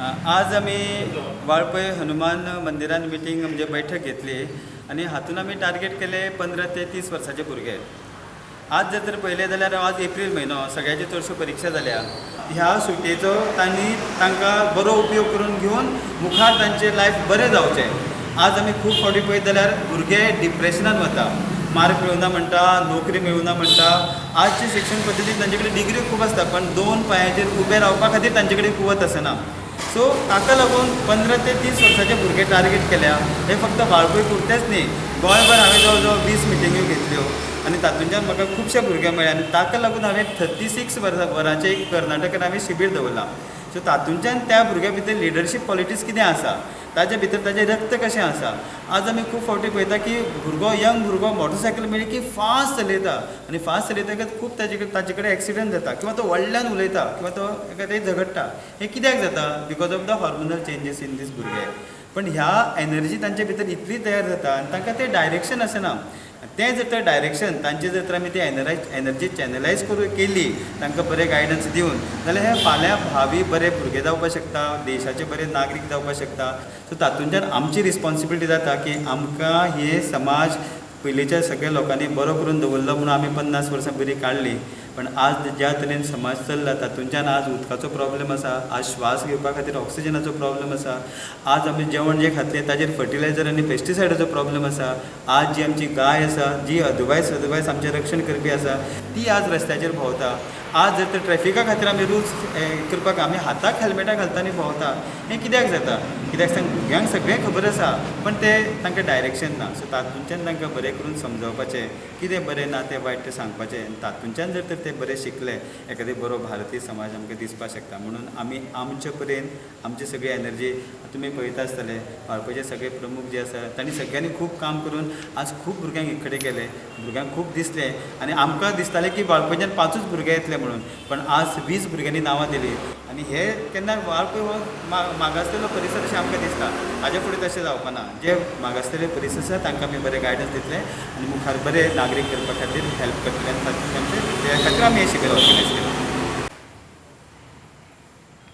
आज आमी वाळपय हनुमान मंदिरान मिटींग म्हणजे बैठक घेतली आनी हातून आमी टार्गेट केले 15 ते 30 वर्साचे भुरगे. आज जर तर पळयलें जाल्यार आज एप्रील म्हयनो, सगळ्याच्यो चडश्यो परिक्षा जाल्या. ह्या सुटयेचो तांणी तांकां बरो उपयोग करून घेवन मुखार तांचें लायफ बरें जावचें. आज आमी खूब फावटी पळयत जाल्यार भुरगे डिप्रेशनान वता, मार्क मेळुना म्हणटा, नोकरी मेळुना म्हणटा. आजची शिक्षण पद्दतीन तांचे कडेन डिग्री खूब आसता, पण दोन पांयाचेर उबे रावपा खातीर तांचे कडेन कुवत आसना. सो ताका लागून 15 ते 30 वर्साचे भुरगे टार्गेट केल्या. हे फक्त वाळपय पुरतेच न्ही, गोंयभर हांवें जवळ जवळ 20 मिटिंग्यो घेतल्यो आनी तातूंतल्यान म्हाका खुबशे भुरगे मेळ्ळे आनी ताका लागून हांवें 36 वरांचें एक कर्नाटकान हांवें शिबीर दवरलां. सो तातूंतल्यान त्या भुरग्या भितर लिडरशीप क्वॉलिटीज कितें आसा, ताजे भितर ताजें रक्त कशें आसा. आज आमी खूब फावटी पळयता की भुरगो, यंग भुरगो मोटरसायकल मेळ्ळी की फास्ट चलयता आनी फास्ट चलयतकच खूब ताजे कडेन एक्सिडंट जाता किंवा तो व्हडल्यान उलयता किंवा तो एकादे झगडटा. हें कित्याक जाता? Because of the hormonal changes in these भुरगे. पण ह्या एनर्जी तांचे भितर इतली तयार जाता आनी तांकां तें डायरेक्शन आसना. तें जर तर डायरेक्शन तांचे जर तर आमी ती एनर्जी चॅनलायज करून केली, तांकां बरें गायडन्स दिवन जाल्यार हे फाल्यां भावी बरे भुरगे जावपाक शकता, देशाचे बरे नागरीक जावपाक शकता. सो तातूंतल्यान आमची रिस्पॉन्सिबिलिटी जाता की आमकां हे समाज पयलींच्या सगळ्या लोकांनी बरो करून दवरलो म्हणून आमी 50 वर्सां बरी काडली. पण आज ज्या तरेन समाज चल्ला, तातूंतल्यान आज उदकाचो प्रॉब्लम आसा, आज श्वास घेवपा खातीर ऑक्सिजनाचो प्रॉब्लम आसा, आज आमी जेवण जें खातलें ताजेर फर्टिलायझर आनी पेस्टिसायडाचो प्रॉब्लम आसा. आज जी आमची गाय आसा, जी अदरवायज आमचें रक्षण करपी आसा, ती आज रस्त्याचेर भोंवता. आज जर तर ट्रॅफिका खातीर आमी रुल्स करपाक आमी हाताक हेल्मेटां घालता आनी भोंवता. हें कित्याक जाता? कित्याक सांग, भुरग्यांक सगळें खबर आसा, पण ते तांकां डायरेक्शन ना. सो तातूंतल्यान तांकां बरें करून समजावपाचें, कितें बरें ना तें वायट तें सांगपाचें आनी तातूंतल्यान जर तर ते बरें शिकले, एखादें बरो भारतीय समाज आमकां दिसपाक शकता. म्हणून आमी आमचे परेन आमची सगळी एनर्जी, तुमी पळयता आसतले, वाळपयचे सगळे प्रमुख जे आसा तांणी सगळ्यांनी खूब काम करून आज खूब भुरग्यांक एकठांय केले. भुरग्यांक खूब दिसलें आनी आमकां दिसतालें की वाळपयच्यान पांचूच भुरगे येतले म्हणून, पण आज 20 भुरग्यांनी नांवां दिलीं. आनी हे केन्ना वाळपय हो मागासलेलो परिसर अशें आमकां दिसता. हाजे फुडें तशें जावपा ना. जे मागासलेले परिसर आसा तांकां आमी बरें गायडन्स दितले आनी मुखार बरे नागरीक करपा खातीर हेल्प करतले आनी तातूंत आमचे त्या खातीर आमी हें शिबीर ऑर्गनायज केलां.